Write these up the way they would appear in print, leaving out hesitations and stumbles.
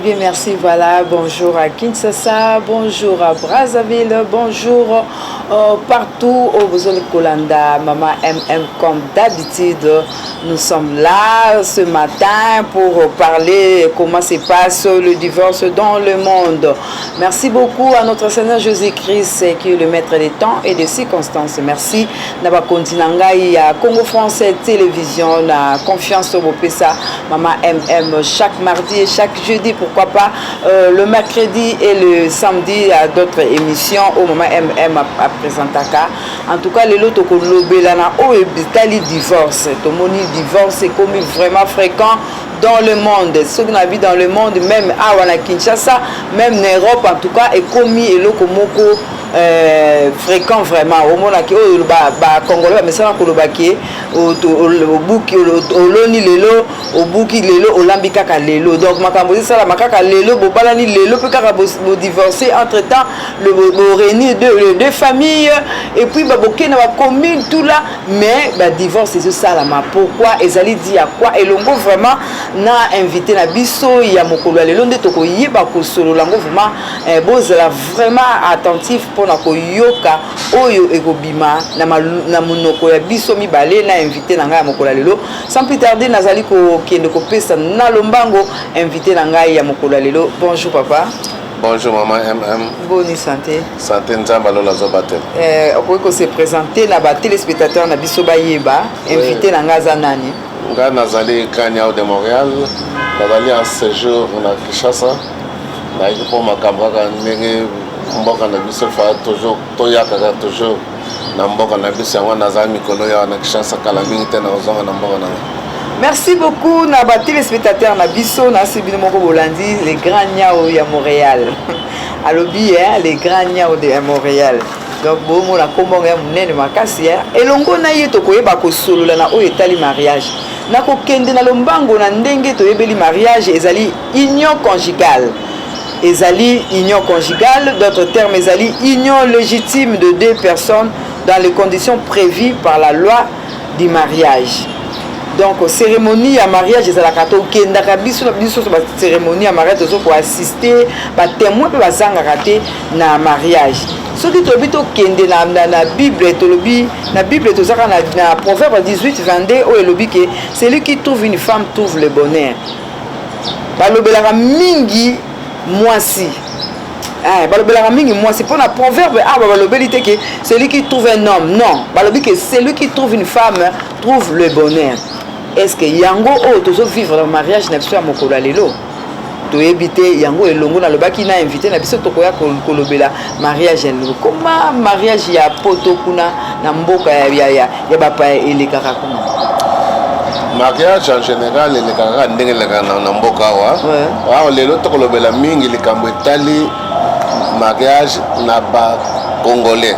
Très bien, merci. Voilà, bonjour à Kinshasa, bonjour à Brazzaville, bonjour partout au bozali kolanda, Maman MM, comme d'habitude. Nous sommes là ce matin pour parler comment se passe le divorce dans le monde. Merci beaucoup à notre Seigneur Jésus-Christ qui est le maître des temps et des circonstances. Merci na bakonzi na ngai ya Congo Français Télévision na confiance bopesa Mama MM chaque mardi et chaque jeudi, pourquoi pas le mercredi et le samedi à d'autres émissions au Mama MM a présentaka. En tout cas, lelo tokolobela na oyo etali divorce. Tomoni divorce ekomi vraiment fréquent dans le monde. Soki na bi dans le monde, même awa na Kinshasa, même na Europe, en tout cas ekomi eloko moko fréquent vraiment. Omonaki oyo bacongolais bamesana kolobaki: obuki, oloni lelo, obuki lelo, olambi kaka lelo. Donc makambo ezosalama kaka lelo, bobalani lelo mpe kaka bodivorce. Entre temps boréunir deux familles et puis babokei na bacommune, tout là, mais badivorce ezosalama. Pourquoi? Ezali dû à quoi? Elongo vraiment na invité na biso ya mokolo ya lelo nde tokoyeba kosolola yango vraiment. Bozala vraiment attentif mpona koyoka oyo ekobima na monoko ya biso mibale na invité na ngai ya mokolo ya lelo. Sans plus tarder, nazali kokende kopesa na lombango invité na ngai ya mokolo ya lelo. Bonjour papa. Bonjour maman MM. Boni santé? Santé, Nzambe alola azobatela. Okoki kose présenter na batéléspectateur na biso, bayeba invité na ngai aza nani? Ngai nazali Grand de Montréal, nazali en séjour na Kinshasa. Nayaki mpo makambo kaka ndenge mboka na biso, fa toujours toyakaka toujours na mboka na biso. Yango nazali mikolo yawa na Kinshasa, kala mingi te na kozonga na mboka na nga. Merci beaucoup na batéléspectateur na biso. Nasi bino moko bolandi les grands Niao ya Montréal. Alobi hein, les grands Niao de ya Montréal. Donc bomona nkombongo ya monene makasi elongo na ye, tokoyeba kosolola na oyo etali mariage. Nakokende na lombango na ndenge toyebeli mariage ezali union conjugale. Ezali union conjugale, d'autres termes ezali union légitime de deux personnes dans les conditions prévues par la loi du mariage. Donc cérémonie ya mariage ezalaka, tokendaka biso na biso so bacérémonie ya mariage, tozo koassiste, batémoin mpe bazangaka te na mariage. Soki tolobi tokende na Bible, tolobi na Bible, tozaka na Proverbe 18 22 oyo elobi ke celui qui trouve une femme trouve le bonheur. Balobelaka mingi mwasi. Balobelaka mingi mwasi mpona proverbe awa. Balobeli te ke celui qui trouve un homme, non, balobi ke celui qui trouve une femme trouve le bonheur. Est ce que yango oyo tozovivre na mariage na biso ya mokolo ya lelo? Toyebi te yango. Elongo nalobaki na invité na biso, tokoya kolobela mariage ya lelo. Koma mariage ya poto kuna na mboka ya bapaya elekaka kuna? Mariage en général elekaka kaka ndenge elekaka na mboka awa. Awa lelo tokolobela mingi likambo etali mariage na bacongolais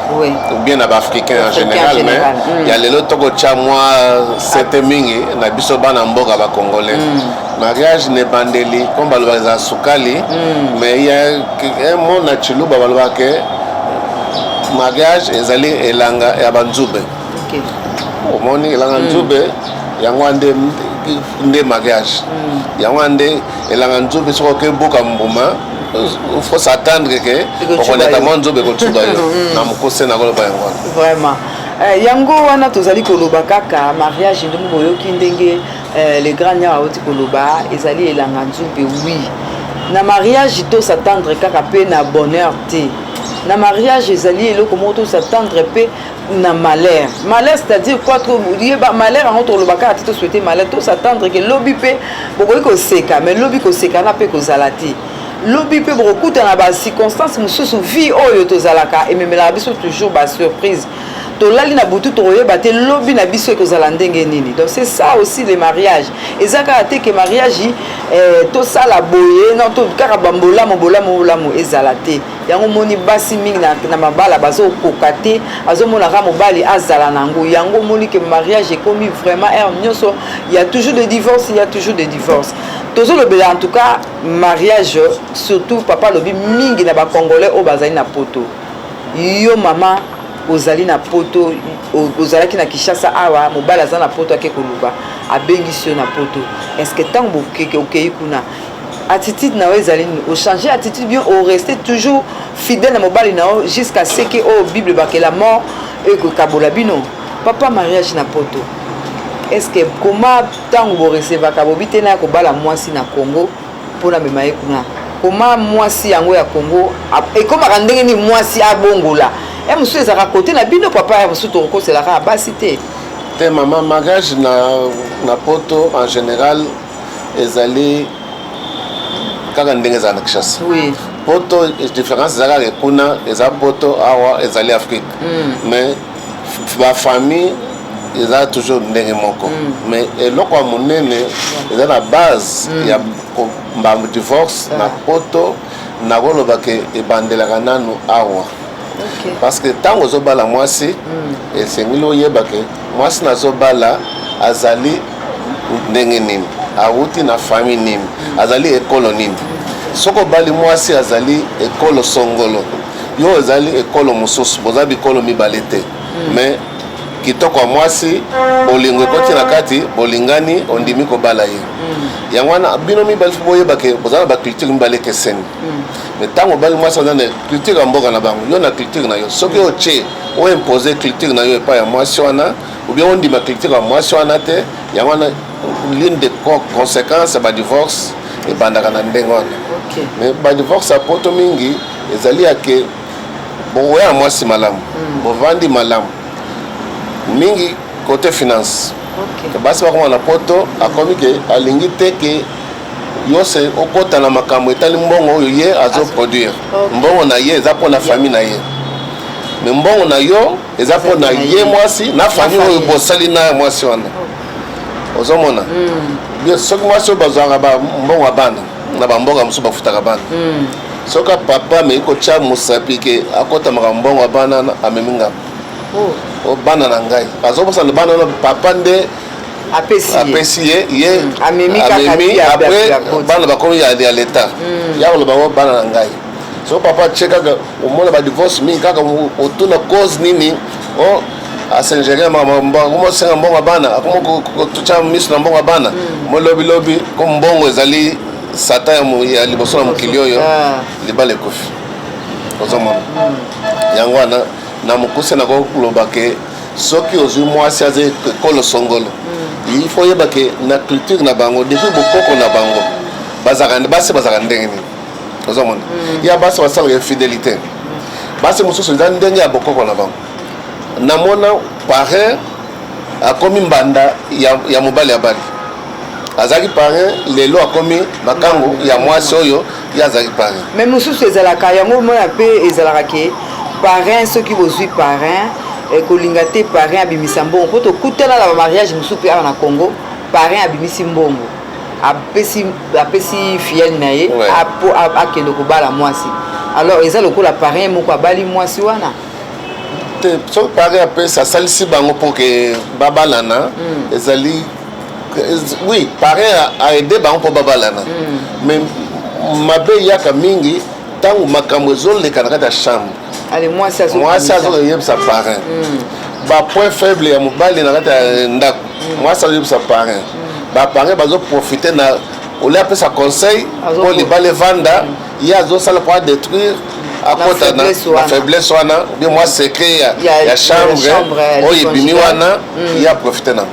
ou bien na baafricain en général, mais ya lelo tokotya mwa sete mingi na biso bana mboka bacongolais. Mariage na ebandeli, comme balobaka, ezala sukali, mais ya un mot na Tshiluba balobaka ke mariage ezali elanga ya banzube. Omoni elanga nzube, yango wana nde mariage, yango wana nde elanga nzube. Soki okebuka mbuma, faut s'attendre ke okoneta mwa nzube ekotuba yo na mokuse. Na koloba yango wana. Vraiment. Yango wana tozali koloba kaka mariage ndenge boyoki ndenge le grand Niao auti koloba, ezali elanga nzube. Oui, na mariage tos'attendre kaka mpe na bonheur te. Na mariage ezali eloko moko tos'attendre mpe na malheur. Malheur, c'est-à-dire quoi? Yeba malheur yango, toloba kaka te tosouhaite malheur. Tos'attendre ke lobi mpe bokoki koseka, mais lobi kosekana mpe kozala te. Lobi mpe bokokutana bacirconstance mosusu. Vie oyo tozalaka ememelaka biso toujours basurprise. Tolali na butu, tokoyeba te lobi na biso ekozala ndenge nini. Donc c'est ça aussi le mariage. Eza kaka te ke mariage tosala boye, non, to kaka bambolamu bolamu bolamu ezala te. Yango moni basi mingi na mabala bazokoka te, azomonaka mobali azala nango. Yango moni ke mariage ekomi vraiment heure nyonso il y a toujours des divorces, il y a toujours des divorces. Tozolobela en tout cas mariage, surtout papa alobi mingi na bacongolais oyo bazali na poto. Yo mama ozali na poto, ozalaki na Kinshasa awa, mobali aza na poto, ake koluka, abengisi yo na poto. Est ce que ntango okei kuna Attitude na yo ezali nini? Ochange attitude bien, oreste toujours fidèle na mobali na yo jusqu'à ce que oyo Bible bakela mort ekokabola bino? Papa, mariage na poto, est ce que koma ntango borecevaka bobi te na ya kobala mwasi na Congo mpona mema ye kuna, koma mwasi yango ya Congo ekomaka ndenge nini? Mwasi abongola e mosusu ezalaka kote na bino, papa, ya mosusu tokokoselaka ya basi te. Te mama, mariage na poto en général ezali kaka ndenge ezala na Kinshasa. Poto, différence eza kaka kuna eza poto, awa ezali Afrique. Mais bafamille eza toujours ndenge moko. Mais eloko ya monene eza na base ya ba divorce na poto, nakoloba ke ebandelaka nanu awa. Parce que ntango ozobala mwasi, esengeli oyeba ke mwasi nazobala azali ndenge nini, awuti na famille nini, azali ekolo nini. Soki obali mwasi azali ekolo songolo, yo ezali ekolo mosusu, boza bikolo mibale te. Mais kitoko ya mwasi, bolingo ekoti na kati, bolingani, ondimi kobala ye. Yango wana bino mibale fo boyeba ke boza na baculture mibale ekeseni. Mais ntango obali mwasi aza na culture ya mboka na bango, yo na culture na yo, soki otie oimpose culture na yo epai ya mwasi wana ou bien ondima culture ya mwasi wana te, yango wana l'une des conséquences ya badivorce ebandaka na ndenge wana. Mais badivorce ya poto mingi ezali ya ke bokoya na mwasi malamu, bovandi malamu mingi, côté finance. Basi bakoma na poto, akomi ke alingi te ke yo se okɔta na makambo etali mbongo oyo ye azoproduire. Mbongo na ye eza mpo na famille na ye, mais mbongo na yo eza mpo na ye mwasi na famille oyo bosali na mwasi wana. Ozomona bien, soki mwasi oyo bazwaka bambongo ya bana na bamboka mosusu, bafutaka bana. Soki papa ameki kotya mosapi ke akɔtamaka mbongo ya bana, amemi ngambo. O bana na ngai, azobosana bana wana papa nde apesi ye. Ye amemi, après bana bakomi ya leta, ya koloba ngo bana na ngai. Soki papa atie kaka, omona badivorce mingi kaka otuna cause nini, o asingere akomosenga mbongo ya bana, akomotya miso na mbongo ya bana. Molobilobi ko mbongo ezali satan ya liboso na mokili oyo, libala ekufi. Ozomona, yango wana na mokuse nakoloba ke soki ozwi mwasi aza ekolo songolo, il faut oyeba ke na culture na bango, depuis bokoko na bango, bazalaka basi bazalaka ndenge nini. Ozomona, ya basi basalaka infidélité, basi mosusu eza ndenge ya bokoko na bango. Namona parrain akomi mbanda ya mobali ya bali azalaki parrain, lelo akomi makangu ya mwasi oyo ye azalaki parrain. Mais mosusu ezalaka yango, omona mpe ezalaka ke parrain, soki bozwi parrain, kolinga te parrain abimisa mbongo, mpo tokutana na bamariage mosusu mpe awa na Congo, parrain abimisi mbongo, apesi filleul na ye po akende kobala mwasi. Alors eza lokola parrain moko abali mwasi wana. Te, soki parrain apesi, asalisi bango mpo ke babalana, ezali oui, parrain aide bango mpo babalana. Mais mabe eyaka mingi ntango makambo ezoleka na kati ya chambre. Mwasi azoyebisa parrain bapoint faible ya mobali na kati ya ndako. Mwasi azoyebisa parrain, baparrain bazoprofite na olia apesa conseil mpo libala evanda, ye azosala mpo adétruire, akota na faiblesse wana, bien mwa secret ya chambre oyo ebimi wana, ye aprofite nango.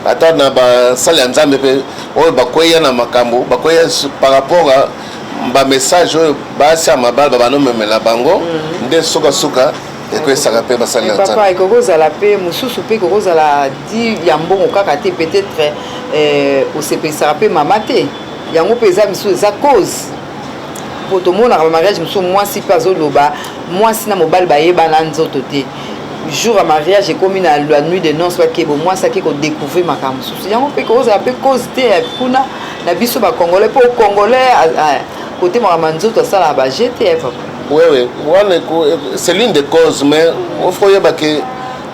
Ata na basali ya Nzambe mpe oyo bakweya na makambo, bakweya par rapport a bamessage oyo basi ya mabala babanomemela bango, nde sukasuka ekwesaka mpe basali ya Nzambe. Papa, ekoki kozala mpe mosusu mpe ekoki kozala di ya mbongo kaka te, peut-être osepelisaka mpe mama te, yango mpe eza misusu eza cause. Po tomonaka bamariage mosusu, mwasi mpe azoloba mwasi na mobali bayebana nzoto te, jour ya mariage ekomi na la nuit de noces, bakebo mwasi ake kodécouvrir makambo mosusu, yango mpe kozala mpe cause te ya kuna na biso bacongolais, mpo congolais kote makambo ya nzoto asalaka baje te ya papa. Oui, wana c'est l'une des causes, mais ofo oyeba ke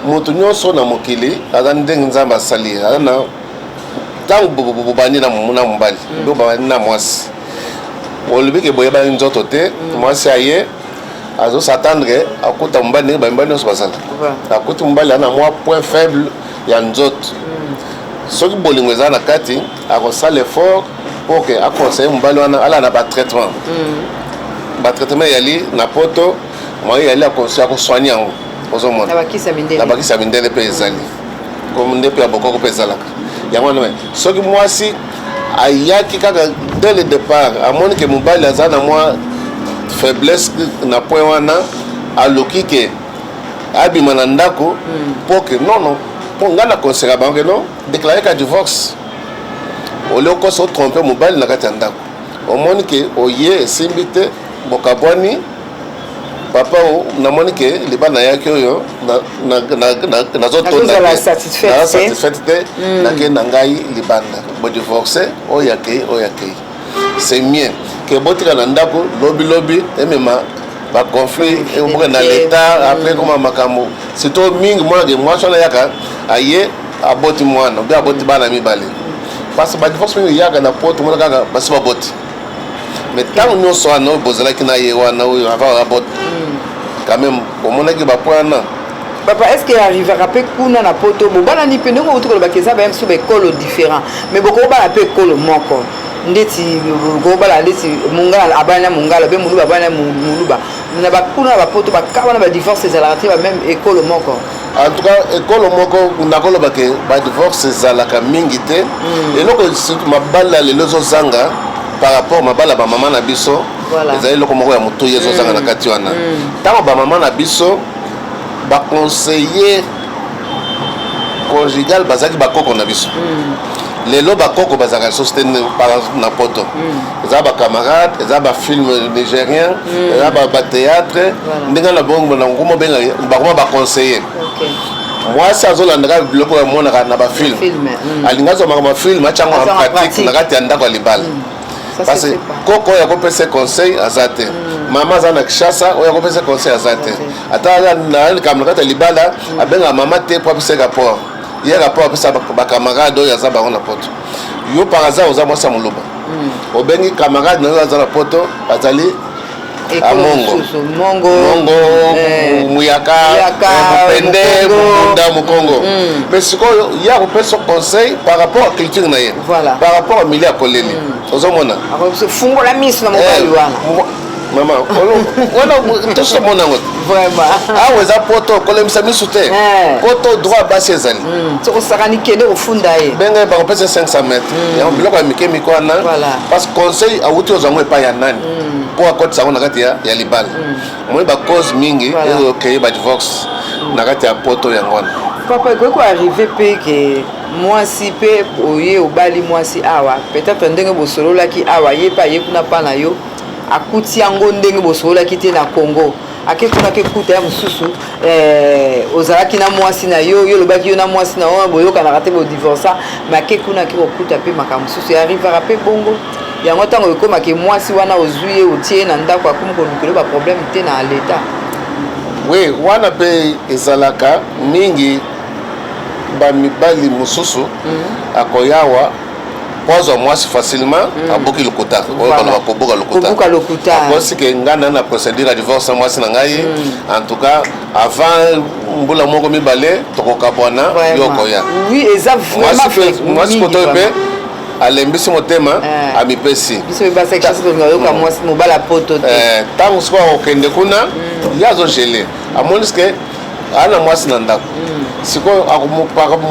moto nyonso na mokili aza ndenge Nzambe asali ye. Aza na ntango bobandi na mobali, bobandi na mwasi, olobi ke boyebani nzoto te, mwasi aye azos'attendre akuta mobali ndenge bamibali nyonso bazala. Akuti mobali aza na mwa point faible ya nzoto. Soki bolingo eza na kati, akosala effort. Mpo ke aconseille mobali wana ala na batraitement. Batraitement eyali na Poto, moyen eyali ya kosoigne yango, ozomona. Na bakisi ya mindele. Na bakisi ya mindele mpe ezali, comme nde mpe ya bokoko mpe ezalaka yango wana. Mais soki mwasi ayaki kaka dès le départ, amoni ke mobali aza na mwa faiblesse na point wana, aluki ke abima na ndako, mpo ke non, non, mpo ngai na conseillaka bango ke non, déclare ka divorce. Olie okosa, otrompe mobali na kati ya ndako, omoni ke oye esimbi te, bokabwani. Papa o namoni ke libala nayaki oyo nazotonda, naza satisfaite te, nakei na ngai libanda. Bodivorce, oyo akei, oyo akei, c'est mieux ke botika na ndako. Lobilobi emema baconflit, ekoboka na l'état, après koma makambo. Surtout mingi monake mwasi wana yaka aye aboti mwana obe aboti bana mibale, parce que badivorce mingi yaka na Poto, mona kaka basi baboti. Mais ntango nyonso wana oyo bozalaki na ye wana, oyo avant aboti, quand même omonaki bapoint wana. Papa, est ce que arrivera mpe kuna na Poto, bobalani mpe ndenge outi kolobaki, eza baya mosusu baekolo différent, mais bokobala mpe ekolo moko, ndeti bokobala ndeti Mongala abali na Mongala, be Moluba abali na Moluba, na bakuna na bapoto baka wana badivorce ezalaka te, bameme ekolo moko? En tout cas, ekolo moko, nakoloba ke badivorce ezalaka mingi te. Eloko surtout mabala lelo ezozanga par rapport mabala bamama na biso, ezali eloko moko ya motoyi ezozanga na kati wana. Ntango bamama na biso, baconseiller conjugal bazalaki bakoko na biso. Lelo bakoko bazalaka lisusu te na Poto. Eza bacamarade, eza bafilm nigérien, eza bathéâtre. Ndenge na bongo na nguma obenga bakoma baconseiller. Mwasi azolanda kaka biloko oyo amonaka na bafilm. Alingi azwa makambo ya film, atyango en pratique na kati ya ndako ya libala, parce que koko oyo akopesa conseil aza te, mama aza na Kinshasa oyo akopesa conseil aza te. Ata na likambo na kati ya libala, abengaka mama te po apesa rapport. Ye rapport apesa bacamarade oyo aza bango na Poto. Yo par hasard oza mwasi ya Moluba, obengi camarade na yo aza na Poto, azali amongo, Mongo, Mongo, Muyaka, Mopende, Mokunda, Mokongo. Mais sikoyo ye akopesa conseil par rapport à culture na ye, par rapport à milieu akoleli, ozomona. Fungola miso na mobali wana. Mama wana, tosomona yango. Vraiment. Awa eza Poto, kolemisa miso te. Poto droit basi ezali. Soki osakani, kende kofunda ye. Ndenge bakopesa 500 mètres, yango biloko ya mike mike wana, parce que conseil awuti ozwa yango epai ya nani mpo akotisa yango na kati ya libala? Omoni bacause mingi ezokeye badivorce na kati ya Poto, yango wana. Papa, ekoki koarrive mpe ke mwasi mpe oye obali mwasi awa, peut-être ndenge bosololaki awa, ye mpe aye kuna mpa na yo, akuti yango ndenge bosololaki te na Congo. Ake kuna, ake kuta ya mosusu. Ozalaki na mwasi na yo, yo olobaki yo na mwasi na yo boyokanaka te, bodivorsa, mais ake kuna, ake kokuta mpe makambo mosusu. Arrivaka mpe bongo yango, ntango ekomaki mwasi wana, ozwi ye, otie ye na ndako, akomi kolukela baproblème te na leta? Oui, wana mpe ezalaka mingi. Bamibali mosusu akoyawa po azwa mwasi facilement, abuki lokuta oyo baloba kobuka lokuta. Kobuka lokuta. Akosi ke ngai na procédure ya divorce na mwasi na ngai, en tout cas avant mbula moko mibale tokokabwana, yo okoya. Oui, eza vraiment. Mwasi koto oyo mpe alembisi motema, amipesi. Biso basaki tolinga yoka mwasi mobala Poto te. Ntango sikoyo akokende kuna, ye azogele, amonisi ke aa na mwasi na ndako. Sikoyo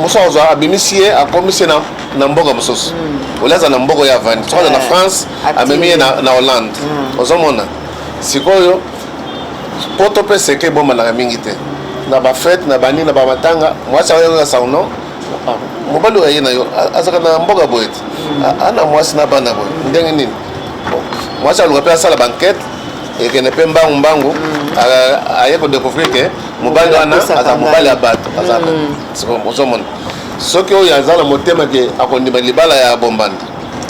mosu akozwa, abimisi ye, akomisi ye na mboka mosusu. Olia aza na mboka oyo avandi, soki aza na France, amemi ye na Hollande. Ozomona sikoyo Poto mpe seke ebomanaka mingi te na bafete, na banini, na bamatanga. Mwasi akoyoka sango no mobali oyo aye na yo azalaka na mboka boye te, ana mwasi na bana boye, ndenge nini? Mwasi aluka mpe asala bankete, ekende mpe mbangu mbangu, aye kodécouvrir ke mobali wana aza mobali ya bato. Azalaka, ozomona, soki oyo aza na motema ke akondima libala ya bombanda,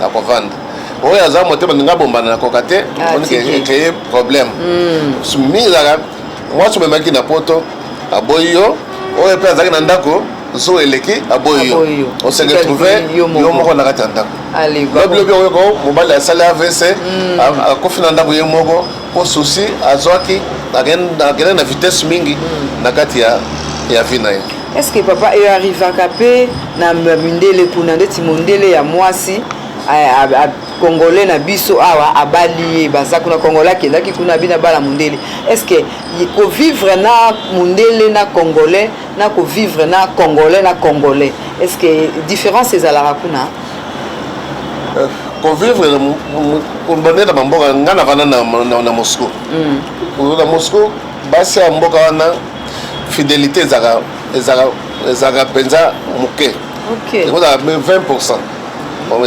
akovanda. Oyo aza motema ndenge abombana, nakoka te, ecréer problème mingi. Ezalaka mwasi omemaki na Poto, aboyi yo. Oyo mpe azalaki na ndako, so eleki, aboyi yo, ose retrouve yo moko na kati ya ndako. Lobilobi oyoka mobali asali AVC, akufi na ndako ye moko, mpo souci azwaki, akende na vitesse mingi na kati ya vie na ye. Est ce que, papa, eyo arrivaka mpe na mindele kuna, ndeti mondele ya mwasi? Congolais na biso awa abali ye, baza kuna, Congolais akendaki kuna, bino abala mondele. Est ce que kovivre na mondele na Congolais, na kovivre na Congolais na Congolais, est ce que différence ezalaka kuna? Kovivre nde na bamboka, nga navanda na Moscou. Na Moscou, basi ya mboka wana, fidélité ezalaka mpenza moke. Ekozala 20 %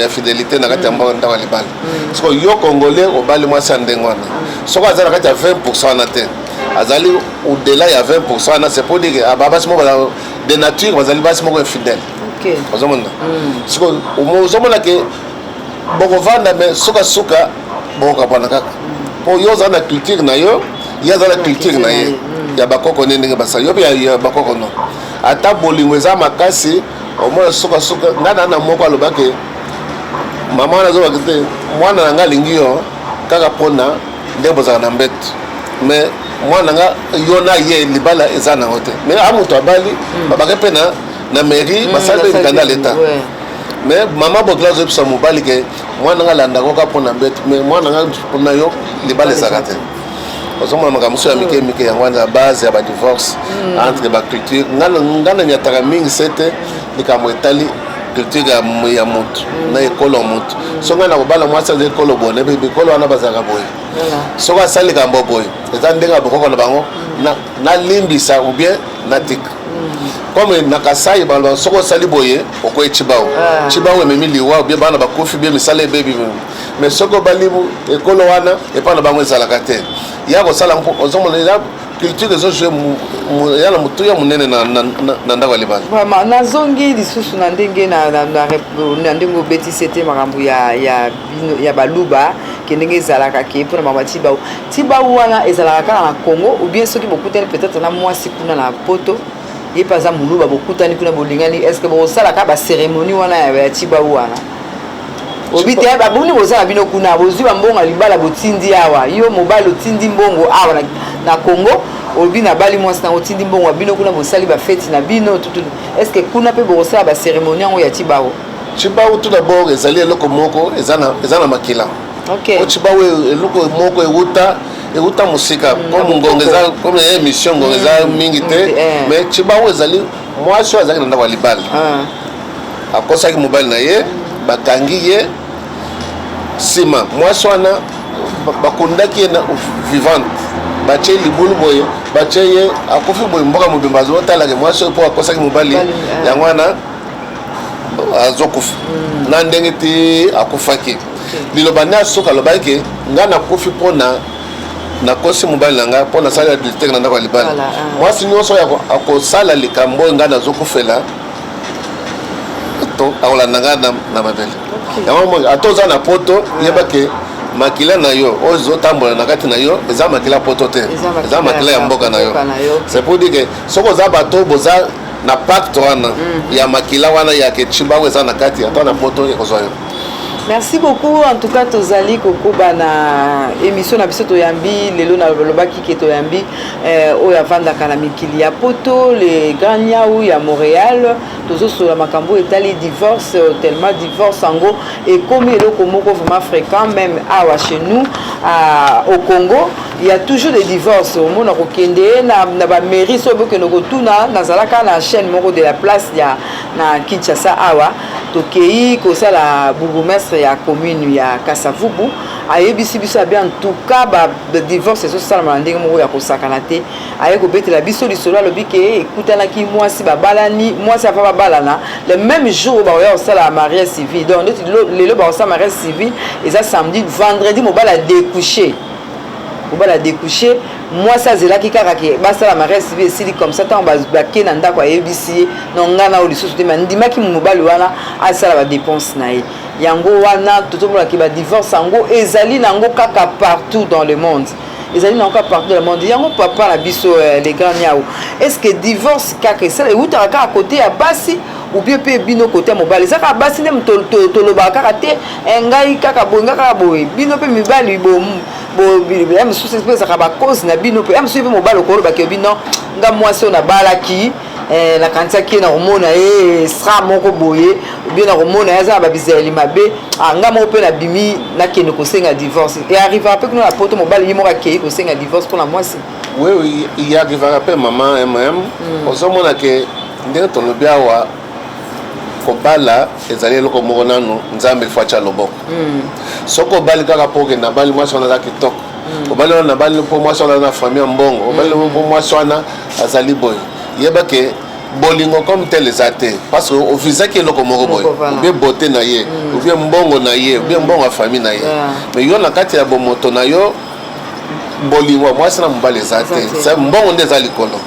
ya fidélité na kati ya mboka, ndako ya libala. Soki yo Congolais obali mwasi ya ndenge wana, soki aza na kati ya 20 % wana te, azali au-delà ya 20 % wana, c'est pour dire que basi moko de nature bazali basi moko infidèle. Ozomona, sikoyo ozomona ke bokovanda, me sukasuka bokokabwana kaka, mpo yo oza na culture na yo, ye aza na culture na ye ya bakoko. Nde ndenge basala yo mpe ya bakoko no, ata bolingo eza makasi, omona sukasuka. Ngai na moko alobaki, mama wana azobaki te, mwana na ngai alingi yo kaka mpona ndenge bozalaka na mbeto, mais mwana na nga, yo na ye, libala eza nango te. Mais a moto abali, babaki mpe na mairie, basali mpe mikanda ya leta. Mais mama bokila azoyebisa mobali ke mwana nga alandaka kaka mpona mbeto, mais mwana nga mpona yo libala ezalaka te. Ozomona makambo mosusu ya mike mike, yango wana base ya badivorce entre baculture. Nga na nyataka mingi se te likambo etali culture ya motu na ekolo ya motu. So ngai na kobala mwasi aza ekolo boye, nayebi bikolo wana bazalaka boye. Soki asali likambo boye, eza ndenge ya bokoko na bango, nalimbisa ou bien natika. Comme na Kasai baloba, soki osali boye, okoyi chibau. Chibau ememi liwa, ou bien bana bakufi, bien misala ebebi. Mais soki obali ekolo wana, epai na bango ezalaka te ya kosala. Ozomona, eza culture ezojouer ya na motuya monene na ndako ya libala. Vraiment, nazongi lisusu na ndenge na ndenge obetisi ete makambo ya bino ya Baluba, ke ndenge ezalaka ke mpona makambo ya tibau tibau wana ezalaka kaka na Congo, ou bien soki bokutani peut-être na mwasi kuna na Poto, ye mpe aza Moluba, bokutani kuna, bolingani, est ce que bokosalaka bacérémonie wana ya tibau wana? Obi te, baboni boza na bino kuna, bozwi bambongo ya libala, botindi awa, yo mobali otindi mbongo awa na Congo, olobi nabali mwasi nango, otindi mbongo ya bino kuna, bosali bafeti na bino tutu. Est ce que kuna mpe bokosala bacérémonie yango ya tibao? Tibau tout d'abord ezali eloko moko eza na makila. Po tibau eloko moko euta mosika, comme ngonga eza, comme ya émission, ngonga eza mingi te. Mais tibau ezali mwasi oyo azalaki na ndako ya libala, akosaki mobali na ye, bakangi ye. Nsima mwasi wana bakundaki ye na vivante, batie libulu boye, batie ye, akufi boye. Mboka mobimba azotalaka mwasi oyo mpo akosaki mobali. Yango wana azokufa na ndenge te akufaki. Liloba nde asuka alobaki ke ngai nakufi mpona nakosi mobali na ngai, mpo nasali adultère na ndako ya libala. Mwasi nyonso oyo akosala likambo oyo ngai nazokufela, to akolanda ngai na mabele. Yango ata oza na Poto, yeba ke makila na yo oyo ezotambola na kati na yo eza makila Poto te, eza makila ya mboka na yo. C'est pour dire que soki oza bato boza na pacte wana ya makila wana ya ke tshibango eza na kati, ata na Poto ekozwa yo. Merci beaucoup. En tout cas, tozali kokoba na émission na biso. Toyambi lelo, nalobaki ke toyambi oyo avandaka na mikili ya Poto, le grand Niau ya Montréal. Tozosola makambo etali divorce, tellement divorce yango ekomi eloko moko vraiment fréquent, même awa chez nous au Congo, il y a toujours des divorces. Omona kokende na bamairie, so bokende kotuna. Nazalaka na chaîne moko de la place ya na Kinshasa awa, tokei kosala, bourgmestre ya commune ya Kasavubu ayebisi biso abi en tout cas badivorce ezosalama na ndenge moko ya kosakana te. Aye kobetela biso lisolo, alobi ke ekutanaki mwasi babalani, mwasi afa babalana, le même jour bakoya kosala mariage civil. Donc ndeti lelo bakosala mariage civil, eza samedi, vendredi mobali adécouché, mobali adécouché. Mwasi azelaki kaka ke basala mariage civil esili, comme ça ntango bake na ndako, ayebisi ye no ngai na oyo lisusu te. Me andimaki mobali wana asala badépense na ye. Yango wana tozomonaki badivorce yango ezali nango kaka partout dans le monde, ezali nango kaka partout dans le monde. Yango papa na biso, les grands Niao, est ce que divorce kaka esala eutaka kaka côté ya basi, ou bien mpe bino côté ya mobali? Eza kaka basi nde tolobaka kaka te, ngai kaka boye, ngai kaka boye. Bino mpe mibali, ya mosusu mpe ezalaka bacause na bino mpe, ya mosusu mpe mobali okolobaki bino, nga mwasi oyo nabalaki, nakanisaki ye na komona ye sra moko boye. Bien, nakomona ye aza na babizaleli mabe. Ah, nga moko mpe nabimi, nakende kosenga divorce. E arrivaka mpe kuna na Poto, mobali ye moko akei kosenga divorce mpona mwasi? Oui, arrivaka mpe, mama ozomona ke ndenge tolobi awa, kobala ezali eloko moko nanu Nzambe il faut atya loboko. Soki obali kaka mpo okende, nabali mwasi wana aza kitoko, obali wana, nabali mpo mwasi wana aza na famille ya mbongo, obali mpo mwasi wana azali boye, yeba ke bolingo comme tel eza te, parce que ovisaki eloko moko boye, ou bien beauté na ye, ou bien mbongo na ye, ou bien mbongo ya famille na ye. Mais yo na kati ya bomoto na yo, bolingo ya mwasi na mobali eza te, mbongo nde eza likolo.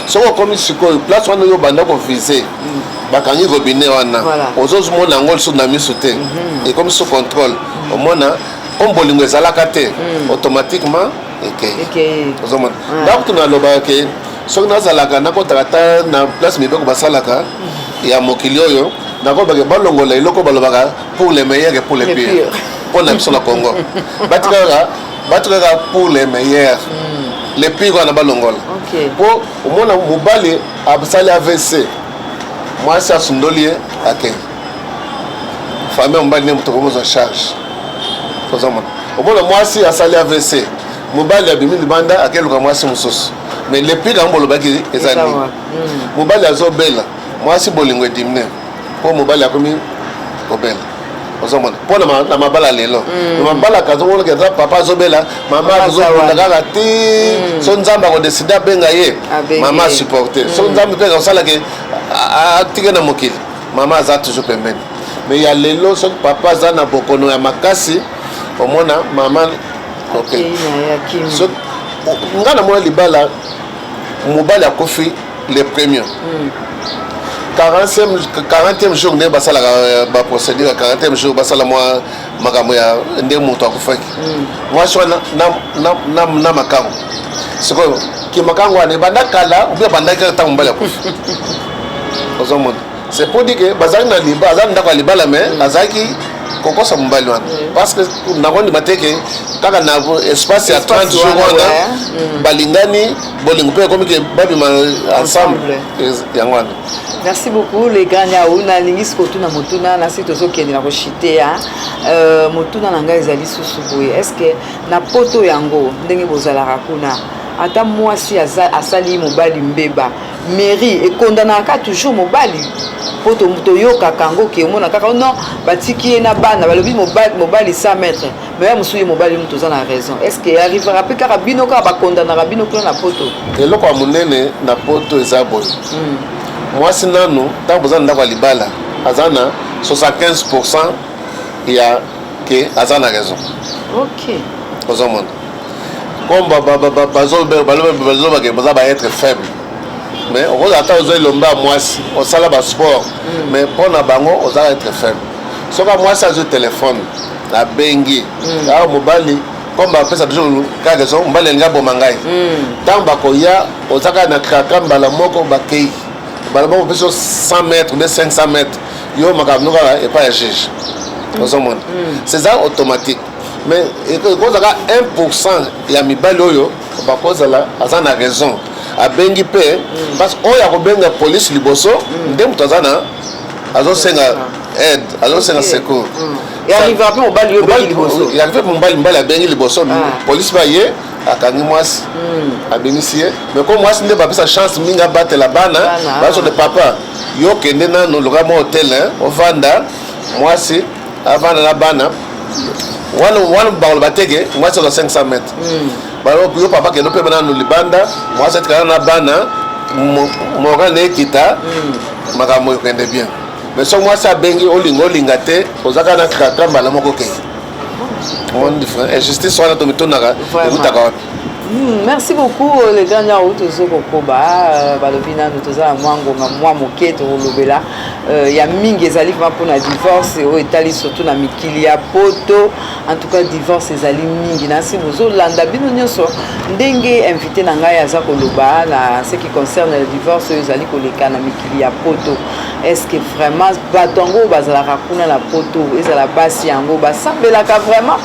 Soki okomi sikoyo place wana oyo obanda koviser, bakangi robinet wana, ozomona yango lisusu na miso te, ekomi sous contrôle. Omona comme bolingo ezalaka te, automatiquement ekei. Ozomona, ndako tu nalobaka ke soki nazalaka, nakotaka ata na place mibeko basalaka ya mokili oyo, nakobake balongola eloko balobaka pour les meilleurs et pour les pires. Mpo na biso na Congo, batikaka pour les meilleurs, les pires wana balongola. Mpo omona mobali asali AVC, mwasi asundoli ye, akei, famille ya mobali nde moto akomozwa charge. Ozomona, omona mwasi asali AVC, mobali abimi libanda, akeluka mwasi mosusu. Mais le pire yango bolobaki eza nini? Mobali azobela, mwasi bolingo ediminuer mpo mobali akomi kobela. Ozomona, mpo na mabala lelo, na mabala kazomonaka eza papa azobela, mama azobunda kaka ti so Nzambe akodécider abenga ye, mama asupporte. So Nzambe mpe akosalaka atike na mokili, mama aza toujours pembeni. Mais ya lelo, soki papa aza na bokono ya makasi, omona mama, ok, nga namona libala, mobali akufi le premier, 40e jour nde basalaka baprocédure ya 40e jour, basala mwa makambo ya nde moto akufaki. Mwasi wana na makango, sikoyo kimakango wana ebanda kala ou bien ebandaki kaka ntango mobali akufi? Ozomona, c'est pour dire que bazalaki na liba, aza na ndako ya libala, mais azalaki kokosa mobali wana, parce que nakondima te ke kaka na espace ya 30 jours wana balingani, bolingo mpe ekomi ke babima ensemble. Yango wana. Merci beaucoup, les grands Niaou. Nalingi sikoyo tuna motuna nasi, tozokende na koshite ya motuna na ngai ezali susu boye: est ce que na Poto yango, ndenge bozalaka kuna, ata mwasi asali mobali mbeba, mairie ekondanaka toujours mobali? Mpo toyokaka yango ke omona kaka non, batiki ye na bana, balobi mobali 100 mètre, mais ya mosusu ye mobali moto oza na raison. Est ce que arrivera mpe kaka bino, kaka bakondanaka bino kuna na Poto? Eloko ya monene na Poto eza boye: mwasi nanu, ntango boza na ndako ya libala, aza na 75 % ya ke aza na raison. Ozomona, comme bazolobake baza baêtre faible, mais okozala ata ozwa elombe ya mwasi, osala basport, mais mpo na bango oza être faible. Soki mwasi azwi telefone, abengi awa mobali, comme bapesa toujours kaka raison, mobali alingi aboma ngai, ntango bakoya, oza kaka na kraka, mbala moko bakei, mbala moko opesi 100 mètres ou 500 mètres, yo makambo no kaka epai ya juge. Ozomona, c'est ça, automatique. Mais ekozalaka 1 % ya mibali oyo bakozala aza na raison, abengi mpe, parce que oyo akobenga police liboso nde moto aza na azosenga aide, azosenga secours. Arrivera mpe mobali yo obengi liboso? Arrive mobali abengi liboso, police baye, akangi mwasi, abimisi ye. Mais ko mwasi nde bapesa chance mingi abatela bana. Bazode papa, yo kende nanu luka mwa hotel ovanda, mwasi avanda na bana wana. Wana bakoloba teke mwasi azwa 500 mètres. Yo papa, kende opema nanu libanda, mwasi atikala na bana, moral na ekita, makambo ekende bien. Mais soki mwasi abengi, olinga olinga te, oza kaka na kraka, mbala moko okei. Omoni différence? Injustice wana tomitunaka ekutaka wapi? Merci beaucoup, les grands Niaou. Tozo kokoba, balobi nanu toza na mwa ngonga mwa moke, tokolobela ya mingi ezali vraiment mpona divorce oyo etali surtout na mikili ya Poto. En tout cas, divorce ezali mingi. Nasi bozolanda bino nyonso ndenge invité na ngai aza koloba na ce qui concerne le divorce oyo ezali koleka na mikili ya Poto. Est ce que vraiment bato yango oyo bazalaka kuna na Poto, ezala basi yango basambelaka vraiment?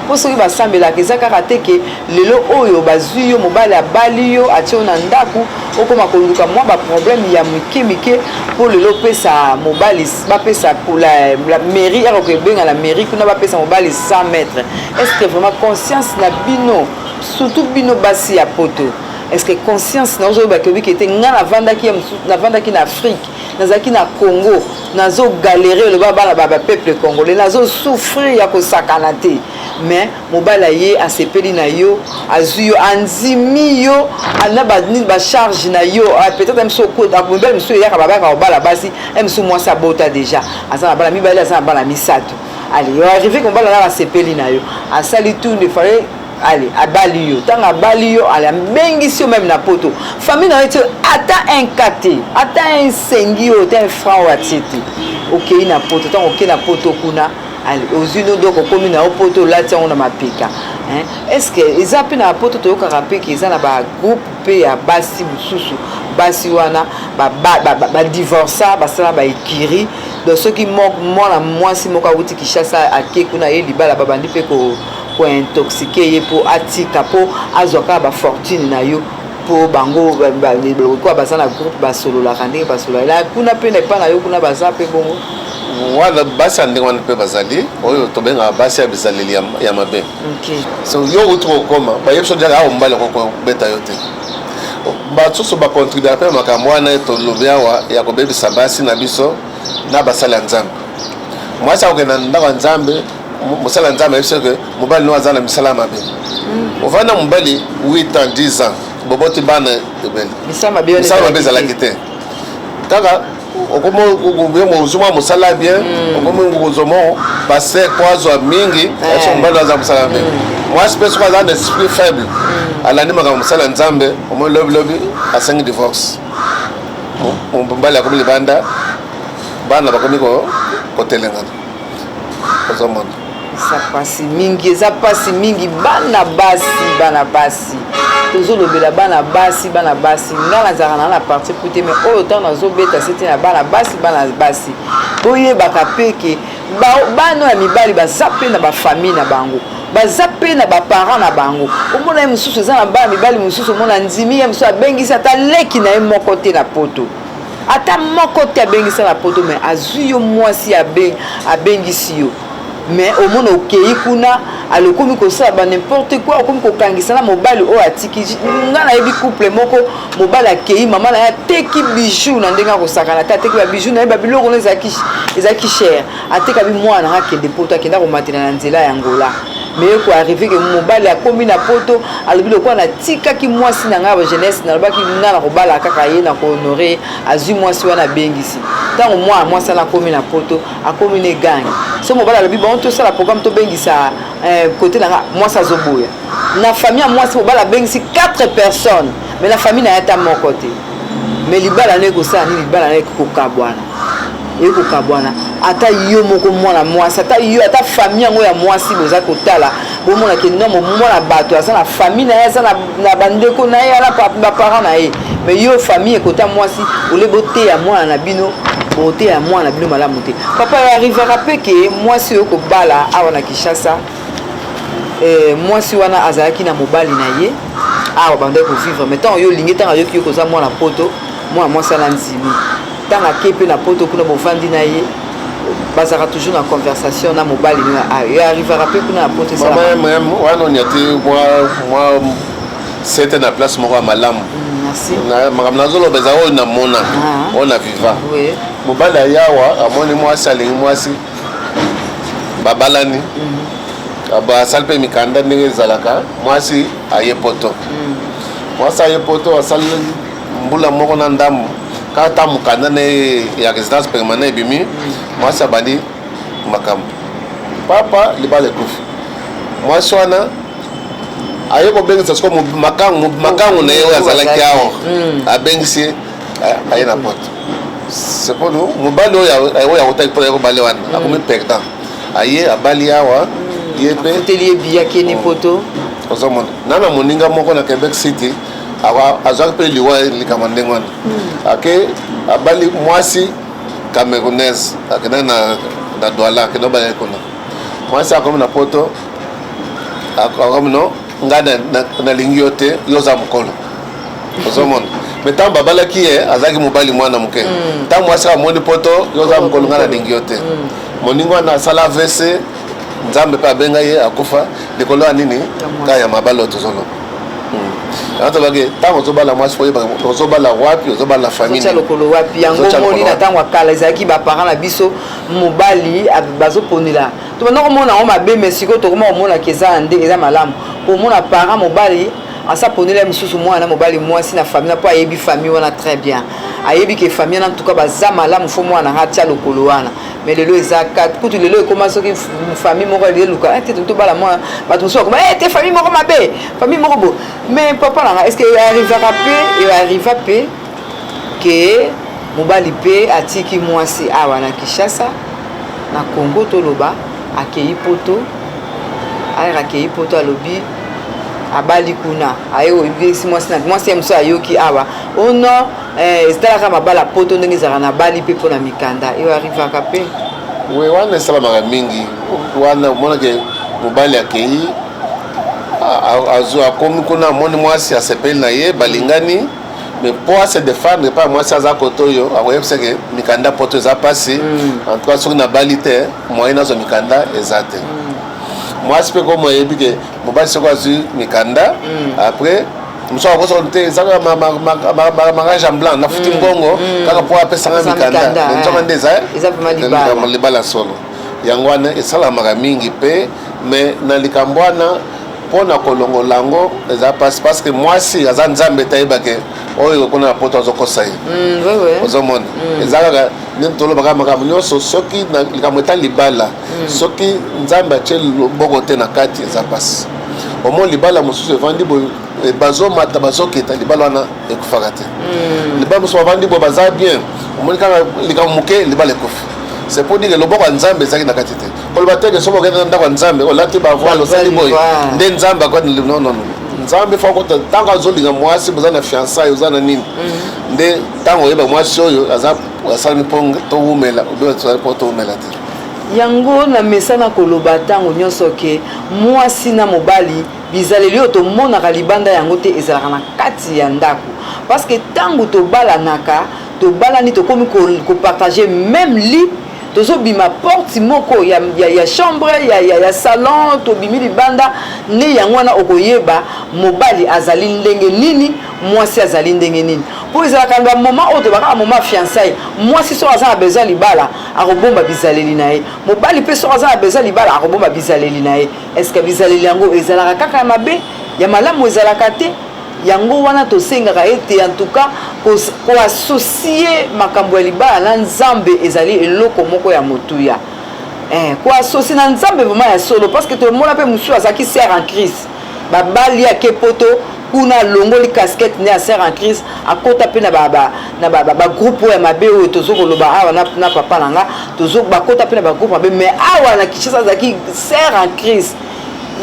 Mpo soki basambelaka, eza kaka te ke lelo oyo bazwi yo, mobali abali yo, atie yo na ndako, okoma koluka mwa baproblème ya mike mike mpo lelo opesa mobali, bapesa la mairie, yaka kobenga na mairie kuna, bapesa mobali 100 mètres. Est ce que vraiment conscience na bino, surtout bino basi ya poto, est ce que conscience na ozoyebaki obiki ete ngai navandaki ya mosusu, navandaki na Afrique, nazalaki na Congo, nazogalérer, oloba bana bapeuple congolais, nazosouffrir ya kosakana te, mais mobali aye, asepeli na yo, azwi yo, andimi yo na banini, bacharge na yo? Peut-être mosu mobali mosusu eyaka, babayaka kobala basi e mosusu mwasi abota déjà, aza na bana mibale, aza na bana misato. Ale yo arrive, mobali aza, asepeli na yo, asali tout ne fallait, ale abali yo. Ntango abali yo, ale abengisi yo même na poto, famille na yo ti ata un ka te, ata un sengi oyo te, un franc oyo atie te. Okei na poto. Ntango okei na poto kuna, ale ozwi no, donc okomi na yo poto, olati yango na mapeka. Est ce que eza mpe na poto? Toyokaka mpe ke eza na bagroupe mpe ya basi mosusu, basi wana badivorça, basala baekiri. Donc soki mwana mwasi moko awuti Kinshasa, ake kuna ye libala, babandi mpe kointoxiquer ye mpo atika, mpo azwa kaka bafortune na yo, mpo bango lokola baza na groupe, basololaka ndenge basololaka kuna mpe na epa na yo kuna, baza mpe bongo? Wana basi ya ndenge wana mpe bazali, oyo tobengaka basi ya bizaleli ya mabe. So yo outi kokoma, bayebi so diaka awa, mobali akokobeta yo te. Basusu bacontribuaka mpe makambo wana tolobi awa ya kobebisa basi na biso na basali ya Nzambe. Mwasi akokende na ndako ya Nzambe, mosali ya Nzambe ayebi soki mobali no aza na misala ya mabe. Ovanda mobali 8 ans, 10 ans, boboti bana ebele. Misala mabe wana? Misala mabe ezalaki te, kaka ozwi mwa mosala bien, okomi kozwa mo paster po azwa mingi. So mobali aza mosala mabe, mwasi mpe soki aza na esprit faible, alandi makambo mosala ya Nzambe, omoi lobilobi asengi divorce, mobali akomi libanda, bana bakomi kotelengana, ozomona. Eza mpasi mingi, eza mpasi mingi. Bana basi, bana basi, tozolobela bana basi, bana basi. Ngai nazalaka na parti pris te, mais oyo ntango nazobeta sete na bana basi, bana basi, boyebaka mpe ke bana ya mibali baza mpe na bafamille na bango, baza mpe na baparent na bango. Omona ye mosusu eza na bana mibali mosusu, omona ndimi ye mosusu abengisi ata leki na ye moko te na poto, ata moko te abengisa na poto, mais azwi yo mwasi, abengisi yo, mais omona okei kuna, ale okomi kosala ba n'importe quoi, okomi kokangisa na mobali oyo atiki. Nga nayebi couple moko, mobali akei, mama na ye ateki bijou na ndenge akosakana te, ateki babijou na ye, babiloko no ezalaki cher, ateka bi mwana nanga akende poto, akenda komatela na nzela ya Ngola. Mais ekoarriver ke mobali akomi na poto, alobi lokola natikaki mwasi na ngai ya jeunesse, nalobaki ngai na kobala kaka ye, na kohonorer. Azwi mwasi wana, abengisi. Ntango mwana mwasi wana akomi na poto, akomi na egangi. So mobali alobi bango tosala programme, tobengisa kote na nga, mwasi azoboya. Na famille ya mwasi, mobali abengisi 4 personnes, mais na famille na ye ata moko te. Mais libala no ekosala nini? Libala no ekokabwana, ekokabwana. Ata yo moko mwana mwasi, ata yo, ata famille yango ya mwasi, boza kotala, bomonake nomo mwana bato aza na famille na ye, aza na bandeko na ye, ala baparent na ye, mais yo famille ekota mwasi ole, boteya mwana na bino, boteya mwana na bino malamu te. Papa, arrivaka mpe ke mwasi oyo kobala awa na Kinshasa, mwasi wana azalaki na mobali na ye awa, bandaki kovivre, mais ntango yo olingi, ntango ayoki yo koza mwana poto, mwana mwasi wana ndimi. Ntango ake mpe na poto kuna, bovandi na ye, bazalaka toujours na conversation na mobali no yo. Arrivaka mpe kuna na poto? Wana oniati mwa sete na place moko ya malamu. Makambo nazoloba eza oyo namona, oyo na viva. Mobali ayawa, amoni mwasi, alingi mwasi, babalani, basali mpe mikanda ndenge ezalaka. Mwasi aye poto, mwasi aye poto, asali mbula moko na ndambo kaka. Ta mokanda na ye ya résidence permanent ebimi, mwasi abandi makambo. Papa, libala ekufi. Mwasi wana aye kobengisa siko makangu na ye oyo azalaki awa, abengisi ye, aye na poto. Sepolo mobali oyo akotaki mpona ye kobale wana akomi perdant. Aye abali awa, ye mpe afuteli ye biya, akende poto. Ozomona, na moninga moko na Québec City azwaki mpe liwa likambo ndenge wana. Ake abali mwasi camerounaise, akendaki na Douala, akende obala ye kuna. Mwasi akomi na poto. Akomi no, ngai nalingi yo te, yo oza mokolo. Ozomona, mais ntango babalaki ye, azalaki mobali mwana moke. Ntango mwasi amoni poto, yo oza mokolo, ngai nalingi yo te. Moningo wana asala AVC, Nzambe mpe abenga ye, akufa likolo ya nini? Ka ya mabala oyo tozoloba. Yango tolobaki, ntango ozobala mwasi, oyeba ozobala wapi, ozobala famille. Lokolo wapi. Yango omoni, na ntango ya kala ezalaki baparent na biso, mobali bazoponela. Tobanda komona yango mabe, mais sikoyo tokoma komonaka eza na ndenge eza malamu. Komona parent mobali asa ponela mosusu mwana mobali mwasi na famille, mpo ayebi famille wana très bien, ayebi ke famille wana ntuka baza malamu, fo mwana nga atia lokolo wana. Mais lelo eza kutu, lelo ekóma soki famille moko eluka te tobala mwana, bato mosusu bakoma te famille moko mabe, famille moko bo. Mais papa nanga, est ce que arrivaka mpe, arriva mpe ke mobali mpe atiki mwasi awa na Kinshasa, na Congo toloba, akei poto, ayaka, akei poto, alobi abali kuna, aye oyebisi mwasi na mwasi ye mosusu, ayoki awa o non, etalaka mabala poto ndenge ezalaka, na bali mpe mpona mikanda eyo, arrivaka mpe? We, wana esalamaka mingi. Wana omonake mobali akei, akomi kuna, amoni mwasi, asepeli na ye, balingani. Mais mpo ase défendre epai mwasi aza kote oyo, akoyebisake mikanda poto eza mpasi. En tout cas, soki nabali te, moyen nazwa mikanda eza te. Mwasi mpe komo ayebi ke mobali soki azwi mikanda, après mosusu akosoka te, eza kaka mariage en blanc, nafuti mbongo kaka mpo apesanga mikanda. Nzoka nde eza libala solo. Yango wana esalamaka mingi mpe. Mais na likambo wana, mpo na kolongola yango eza mpasi, parce que mwasi aza Nzambe te, ayebake oyo kuna na poto azokosa ye. Ozomona, eza kaka nini tolobaka, makambo nyonso, soki likambo eta libala, soki Nzambe atie loboko te na kati, eza mpasi. Omoni libala mosusu evandi boye, bazomata, bazokita, libala wana ekufaka te. Libala mosusu bavandi boye, baza bien, omoni kaka likambo moke, libala ekufi. C'est pour dire que loboko ya Nzambe ezalaki na kati te. Koloba te ke soki okende na ndako ya Nzambe, olati bavoile, osali boye, nde Nzambe akoti. Non, non, non, Nzambe fa okota ntango azolinga mwasi, boza na fiançailles, oza na nini, nde ntango oyeba mwasi oyo aza asalami mpo towumela, obe mpo towumela te. Yango na mesana koloba ntango nyonso ke mwasi na mobali, bizaleli oyo tomonaka libanda, yango te ezalaka na kati ya ndako. Parce que ntango tobalanaka, tobalani, tokomi kopartage même lit, tozobima porte moko ya chambre, ya salon, tobimi libanda, nde yango wana okoyeba mobali azali ndenge nini, mwasi azali ndenge nini. Mpo ezalaka na bamoment oyo tobakaka moment fiançailles, mwasi soki aza na besoin libala, akobomba bizaleli na ye. Mobali mpe soki aza na besoin libala, akobomba bizaleli na ye. Est ce que bizaleli yango ezalaka kaka ya mabe, ya malamu ezalaka te? Yango wana tosengaka ete en tout cas koassocier makambo ya libala na Nzambe ezali eloko moko ya motuya. Koassocier na Nzambe vraiment ya solo, parce que tomona mpe mosusu azalaki sœur en Christ, babali, ake poto kuna, alongoli casquette nde ya sœur en Christ, akota mpe na bagroupe oyo ya mabe oyo tozo koloba awa na papa na nga. Bakota mpe na bagroupe mabe, mais awa na Kinshasa azalaki sœur en Christ.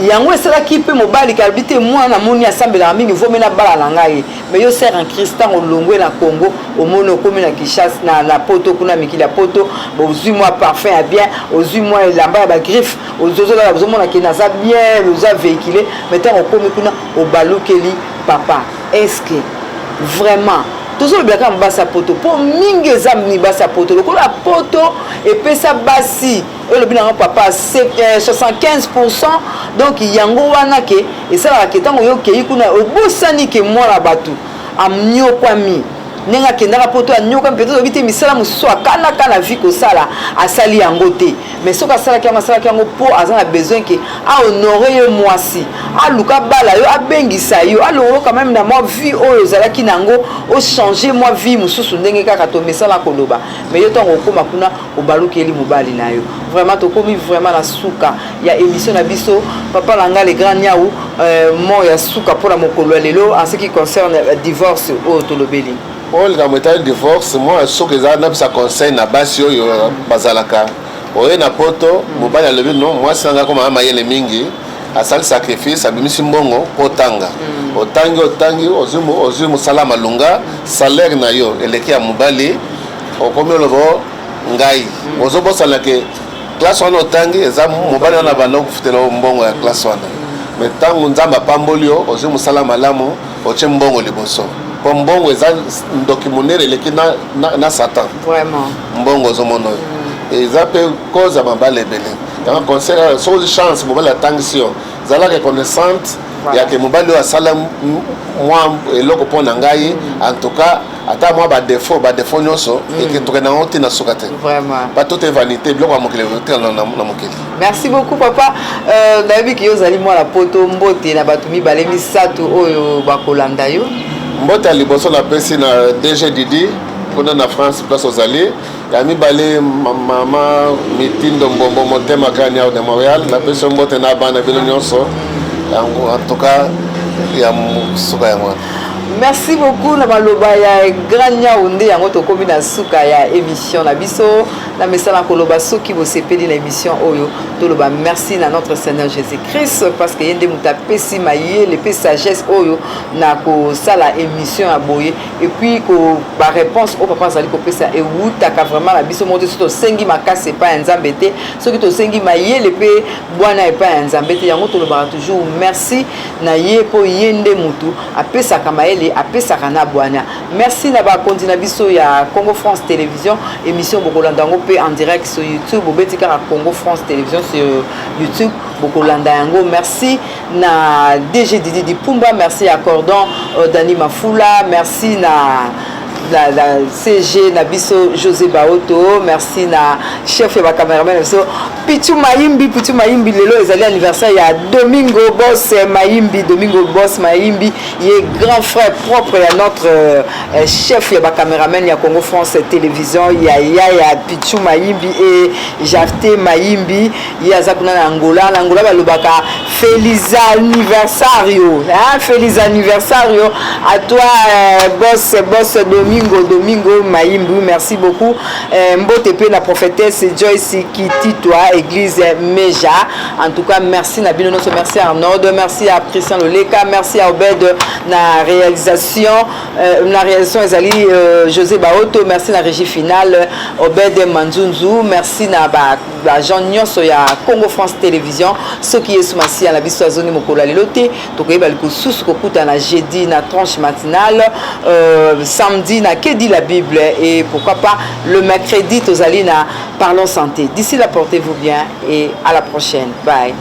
Yango esalaki mpe mobali kalobi te, mwana namoni asambelaka mingi, vomi na bala na ngai. Mais yo sœur en Christ, ntango olongwe na Congo, omoni okomi na Kinshasa, na poto kuna, mikili ya poto, ozwi mwa parfum ya bien, ozwi mwa elamba ya bagriffe, ozolala, ozomona ke naza bien, oza véhicule. Mais ntango okomi kuna, obalukeli papa. Est ce que vraiment tozolobela kaka basi ya poto? Mpo mingi eza basi ya poto, lokola poto epesa basi oyo elobi nango papa 75. Donc yango wana ke esalaka ke ntango yo okei kuna, obosani ke mwana bato anyokwami ndenge akendaka poto, anyokwami. Peut-être oyebi te misala mosusu akanaka na vie kosala, asali yango te. Mais soki asalaki yango, asalaki yango mpo aza na besoin ke ahonore ye mwasi, aluka bala yo, abengisa yo, alongolo quand même na mwa vie oyo ozalaki nango, ochange mwa vie mosusu, ndenge kaka tomesala koloba. Mais yo, ntango okóma kuna, obalukeli mobali na yo. Vraiment, tokomi vraiment na suka ya émission na biso. Papa na nga le grand Niau, mo ya suka mpona mokolo ya lelo en ce qui concerne divorce oyo tolobeli. Oyo likambo etali divorce, mwa soki eza, napesa conseil na basi oyo bazalaka oye na poto. Mobali alobi no, mwasi nanga akoma mayele mingi, asali sacrifice, abimisi mbongo mpo otanga. Otangi, otangi, ozwi mosala malunga, salaire na yo eleki ya mobali. Okomi oloba ngai, ozobosana ke classe wana otangi, eza mobali wana banda kofutela mbongo ya classe wana. Mais ntango Nzambe apamboli yo, ozwi mosala malamu, otie mbongo liboso, mpo mbongo eza ndoki monene, eleki na Satan. Vraiment. Mbongo ozomona oyo eza mpe cause ya mabala ebele. Yango conseil kaka, soki ozwi chance, mobali atangisi yo, zala reconnaissante yake mobali oyo asala mwa eloko mpo na ngai. En tout cas, ata mwa badéfauts nyonso, tokende yango ntina suka te. Vraiment. Bato te, vanité, biloko ya mokili te na mokili. Merci beaucoup, papa. Nayebi ki yo ozali mwana Poto. Mbote na bato mibale, misato oyo bakolanda yo. Mbote ya liboso napesi na DG Didi kuna na France, place ozali. Ya mibale, mama Mitindo Mbombo Motema Graniard de Montréal, napesi yo mbote na bana bino nyonso. Yango, en tout cas, ya suka yango wana. Merci beaucoup na maloba ya Grand Nyau. Nde yango tokómi na suka ya émission na biso. Na mesana koloba, soki bosepeli na émission oyo, toloba merci na notre Seigneur Jésus Christ, parce que ye nde moto apesi mayele mpe sagesse oyo na kosala émission ya boye. Et puis baréponse oyo papa azali kopesa ewutaka vraiment na biso moko te. Soki tosengi makasi epai ya Nzambe te, soki tosengi mayele mpe bwana epai ya Nzambe te. Yango tolobaka toujours merci na ye, mpo ye nde motu apesaka mayele, apesaka na bwana. Merci na bakonzi na biso ya Congo France Télévision. Émission bokolanda yango mpe en direct sur YouTube. Obeti kaka Congo France Télévision sur YouTube, bokolanda yango. Merci na DG Didi Dipumba, merci à Cordon Dani Mafula, merci na la CG na biso José Baoto, merci na chef ya bacameraman na biso Pichu Mayimbi. Pichu Mayimbi, lelo ezali anniversaire ya Domingo Boss Mayimbi. Domingo Boss Mayimbi, ye grand frère propre ya notre chef ya bacameraman ya Congo France Télévision, ya Pichu Mayimbi et Jafte Mayimbi. Ye aza kuna na Angola. Na Angola balobaka feliz anniversario, hein? Feliz anniversario à toi, boss, boss Domingo, Domingo Mayimbi, merci beaucoup. Mbote mpe na prophétesse Joyce Kititwa, église Meja. En tout cas, merci na bino nyonso. Merci à Arnaud, merci à Christian Loleka, merci à Obed na réalisation. Na réalisation ezali José Baoto. Merci na régie finale Obed Manzunzu. Merci na ba baagent nyonso ya Congo France Télévision. Soki Yesu Masiya na biso azongi mokolo ya lelo te, tokoyeba lisusu kokutana jeudi na tranche matinale, samedi na Que dit la Bible, et pourquoi pas le mercredi tozali na Parlons Santé. D'ici là, portez-vous bien et à la prochaine. Bye.